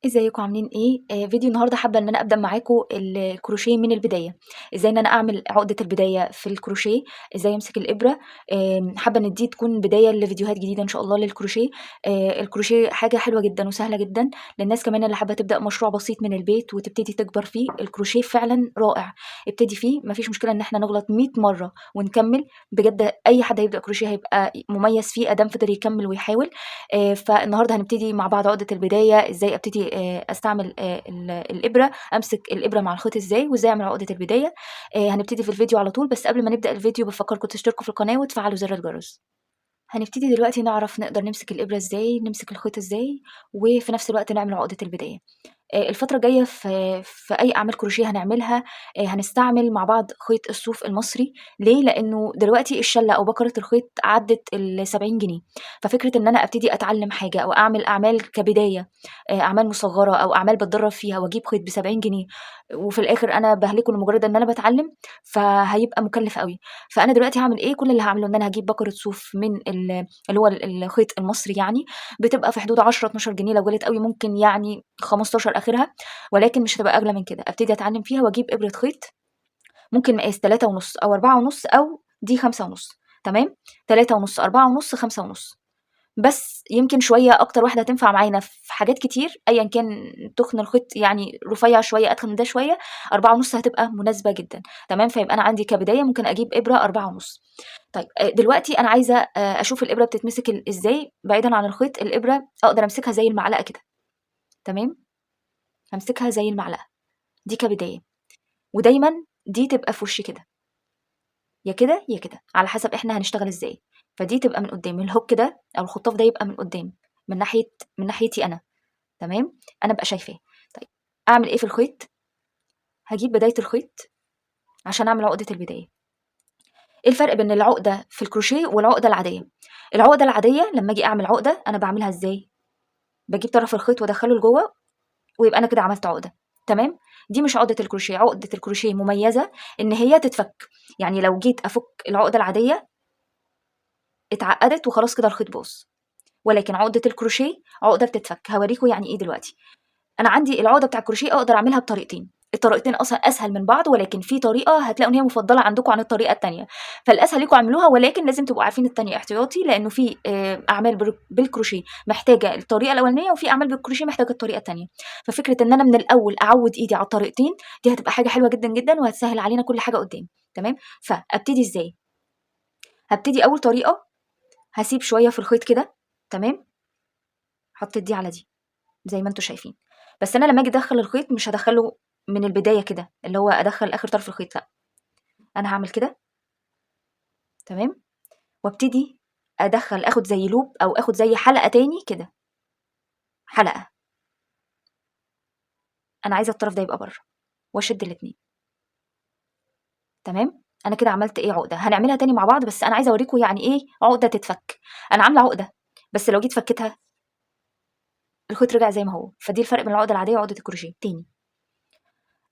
ازيكم عاملين ايه؟ فيديو النهارده حابة ان انا ابدا معاكم الكروشيه من البداية، ازاي ان انا اعمل عقده البداية في الكروشيه، ازاي امسك الابره. حابة ان دي تكون بداية لفيديوهات جديدة ان شاء الله للكروشيه. الكروشيه حاجة حلوة جدا وسهلة جدا للناس كمان اللي حابة تبدا مشروع بسيط من البيت وتبتدي تكبر فيه. الكروشيه فعلا رائع، ابتدي فيه، مفيش مشكلة ان احنا نغلط 100 مرة ونكمل. بجد اي حد هيبدا كروشيه هيبقى مميز فيه ادام فضل يكمل ويحاول. فالنهارده هنبتدي مع بعض عقده البداية، ازاي ابتدي استعمل الابره، امسك الابره مع الخيط ازاي، وازاي اعمل عقده البداية. هنبتدي في الفيديو على طول، بس قبل ما نبدا الفيديو بفكركم تشتركوا في القناة وتفعلوا زر الجرس. هنبتدي دلوقتي نعرف نقدر نمسك الابره ازاي، نمسك الخيط ازاي، وفي نفس الوقت نعمل عقده البداية. الفترة الجاية في أي أعمال كروشيه هنعملها، هنستعمل مع بعض خيط الصوف المصري. ليه؟ لأنه دلوقتي الشلة أو بكرة الخيط عدت ال 70 جنيه، ففكرة إن أنا أبتدي أتعلم حاجة أو أعمل أعمال كبداية، أعمال مصغرة أو أعمال بتدرب فيها وأجيب خيط ب70 جنيه وفي الآخر أنا بهلكه لمجرد إن أنا بتعلم، فهيبقى مكلف قوي. فأنا دلوقتي هعمل إيه؟ كل اللي هعمله إن أنا هجيب بكرة صوف من اللي هو الخيط المصري، بتبقى في حدود 10 12 جنيه، لو جالت قوي ممكن 15 آخرها، ولكن مش هتبقى أغلى من كده. أبتدي أتعلم فيها وأجيب إبرة خيط ممكن مقاس تلاتة ونص أو أربعة ونص أو دي خمسة ونص، تمام؟ تلاتة ونص، أربعة ونص، خمسة ونص، بس يمكن شوية أكتر واحدة هتنفع معانا في حاجات كتير، أيا كان تخن الخيط رفيع شوية أتخن من ده شوية، أربعة ونص هتبقى مناسبة جدا، تمام؟ فيبقى أنا عندي كبداية ممكن أجيب إبرة أربعة ونص. دلوقتي أنا عايزة، أشوف الإبرة بتتمسك إزاي بعيدا عن الخيط. الإبرة أقدر أمسكها زي المعلقة كده، تمام؟ همسكها زي المعلقة دي كبداية، ودايما دي تبقى في وشي كده، يا كده يا كده على حسب احنا هنشتغل ازاي. فدي تبقى من قدام، الهوك ده او الخطاف ده يبقى من قدام، من ناحيتي انا، تمام؟ انا ابقى شايفاه. اعمل ايه في الخيط؟ هجيب بداية الخيط عشان اعمل عقدة البداية. ايه الفرق بين العقدة في الكروشيه والعقدة العادية؟ العقدة العادية لما اجي اعمل عقدة انا بعملها ازاي؟ بجيب طرف الخيط وادخله لجوه ويبقى انا كده عملت عقدة، تمام؟ دي مش عقدة الكروشيه. عقدة الكروشيه مميزة ان هي تتفك، يعني لو جيت افك العقدة العادية اتعقدت وخلاص كده الخيط باظ، ولكن عقدة الكروشيه عقدة بتتفك. هوريكم يعني ايه دلوقتي. انا عندي العقدة بتاع الكروشيه اقدر اعملها بطريقتين، الطريقتين اصلا اسهل من بعض، ولكن في طريقة هتلاقوا ان هي مفضلة عندكم عن الطريقة التانية، فالاسهل لكم اعملوها، ولكن لازم تبقوا عارفين التانية احتياطي، لانه في، اعمال بالكروشيه محتاجة الطريقة الاولانية، وفي اعمال بالكروشيه محتاجة الطريقة التانية. ففكرة ان انا من الاول اعود ايدي على الطريقتين دي هتبقى حاجة حلوة جدا جدا، وهتسهل علينا كل حاجة قدام، تمام؟ فابتدي ازاي؟ هبتدي اول طريقة هسيب شوية في الخيط كده، تمام؟ حطيت دي على دي زي ما انتم شايفين، بس انا لما اجي ادخل الخيط مش هدخله من البداية كده، اللي هو ادخل اخر طرف الخيط، لا انا هعمل كده، تمام؟ وابتدي ادخل، اخد زي لوب او اخد زي حلقة تاني كده، حلقة، انا عايزة الطرف ده يبقى بره، واشد الاتنين، تمام؟ انا كده عملت ايه؟ عقدة. هنعملها تاني مع بعض، بس انا عايزة اوريكم يعني ايه عقدة تتفك. انا عاملة عقدة، بس لو جيت فكيتها الخيط رجع زي ما هو. فدي الفرق بين العقدة العادية وعقدة الكروشيه. تاني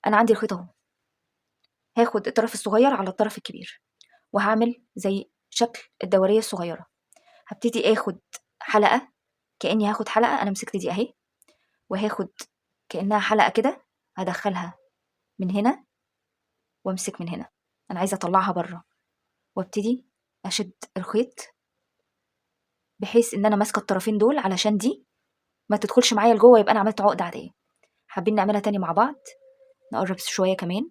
انا عندي الخيط اهو، هاخد الطرف الصغير على الطرف الكبير، وهعمل زي شكل الدورية الصغيرة. هبتدي اخد حلقة، كأني هاخد حلقة، انا مسكت دي اهي، وهاخد كأنها حلقة كده، هدخلها من هنا وامسك من هنا، انا عايزة اطلعها بره، وابتدي اشد الخيط بحيث ان انا ماسكة الطرفين دول علشان دي ما تدخلش معايا لجوه، يبقى انا عملت عقدة عادية. حابين نعملها تاني مع بعض، نقرب شوية كمان.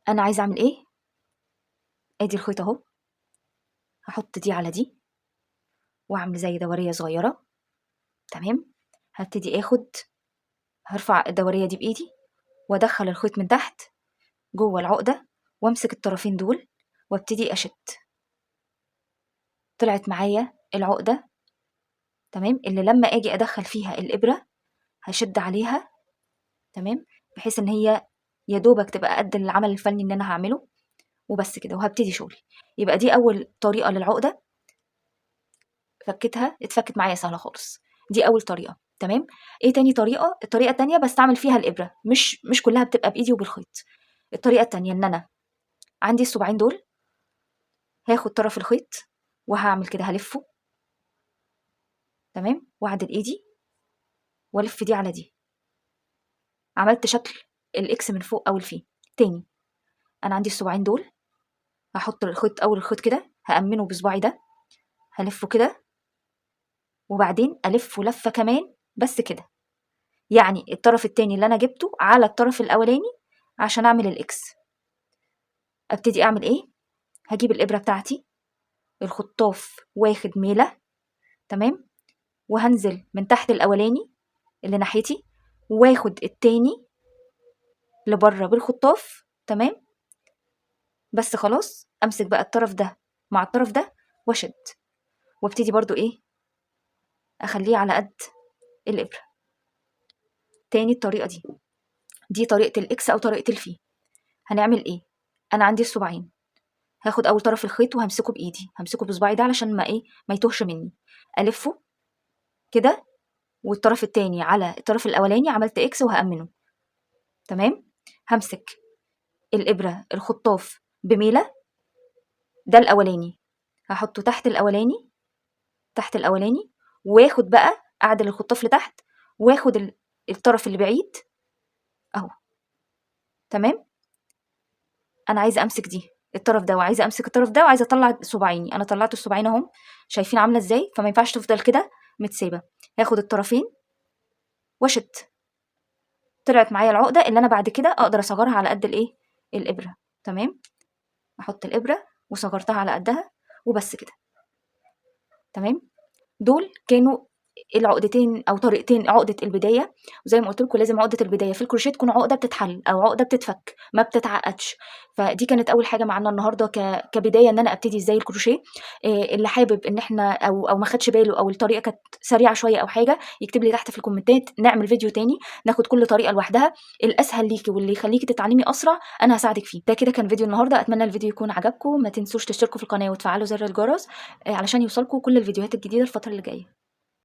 انا عايزة اعمل ايه؟ ادي الخيط اهو، هحط دي على دي واعمل زي دورية صغيرة، تمام؟ هبتدي اخد، هرفع الدورية دي بايدي وادخل الخيط من تحت جوه العقدة، وامسك الطرفين دول وابتدي اشد. طلعت معايا العقدة، تمام؟ اللي لما اجي ادخل فيها الابرة هشد عليها، تمام؟ بحيث ان هي يا دوبك تبقى قد العمل الفني اللي انا هعمله، وبس كده، وهبتدي شغلي. يبقى دي اول طريقة للعقدة، فكتها، اتفكت معايا سهلة خالص. دي اول طريقة، تمام؟ ايه تاني طريقة؟ الطريقة التانية بستعمل فيها الابرة، مش كلها بتبقى بايدي وبالخيط. الطريقة التانية ان انا عندي الصباعين دول، هاخد طرف الخيط وهعمل كده، هلفه، تمام؟ واعدل ايدي والف دي على دي. عملت شكل ال X من فوق او الفي. تاني انا عندي الصباعين دول، هحط الخيط اول الخيط كده، هأمنه بصباعي ده، هلفه كده، وبعدين الفه لفه كمان بس كده، يعني الطرف التاني اللي انا جبته على الطرف الاولاني عشان اعمل ال X. ابتدي اعمل ايه؟ هجيب الابره بتاعتي، الخطاف واخد ميله، تمام، وهنزل من تحت الاولاني اللي ناحيتي، واخد التاني لبره بالخطاف، تمام. بس خلاص امسك بقى الطرف ده مع الطرف ده واشد، وابتدي برضو ايه اخليه على قد الابره. تاني الطريقة دي، دي طريقه ال X او طريقه الفي. هنعمل ايه؟ انا عندي الصباعين، هاخد اول طرف الخيط وهمسكه بايدي، همسكه بصباعي ده علشان ما ايه ما يتوهش مني، الفه كده، والطرف التاني على الطرف الاولاني، عملت X وهأمنه، تمام. همسك الابره الخطاف بميله، ده الاولاني هحطه تحت الاولاني، تحت الاولاني، واخد بقى اعدل الخطاف لتحت، واخد الطرف اللي بعيد اهو، تمام. انا عايزه امسك دي الطرف ده، وعايزه امسك الطرف ده، وعايزه اطلع صباعيني. انا طلعت الصباعين اهم، شايفين عامله ازاي؟ فما ينفعش تفضل كده متسابه. هاخد الطرفين واشد، طلعت معايا العقدة اللي انا بعد كده اقدر اصغرها على قد الايه الابره، تمام. احط الابره وصغرتها على قدها وبس كده، تمام. دول كانوا العقدتين او طريقتين عقده البداية. وزي ما قلت لكم لازم عقده البداية في الكروشيه تكون عقده بتتحل او عقده بتتفك، ما بتتعقدش. فدي كانت اول حاجة معانا النهارده كبداية ان انا ابتدي ازاي الكروشيه. اللي حابب ان احنا او ما خدش باله او الطريقة كانت سريعة شوية او حاجة، يكتب لي تحت في الكومنتات، نعمل فيديو تاني ناخد كل طريقه لوحدها، الاسهل ليكي واللي يخليكي تتعلمي اسرع انا هساعدك فيه. ده كده كان فيديو النهارده، اتمنى الفيديو يكون عجبكم. ما تنسوش تشتركوا في القناة وتفعلوا زر الجرس، علشان يوصلكم كل الفيديوهات الجديدة الفترة اللي جاية.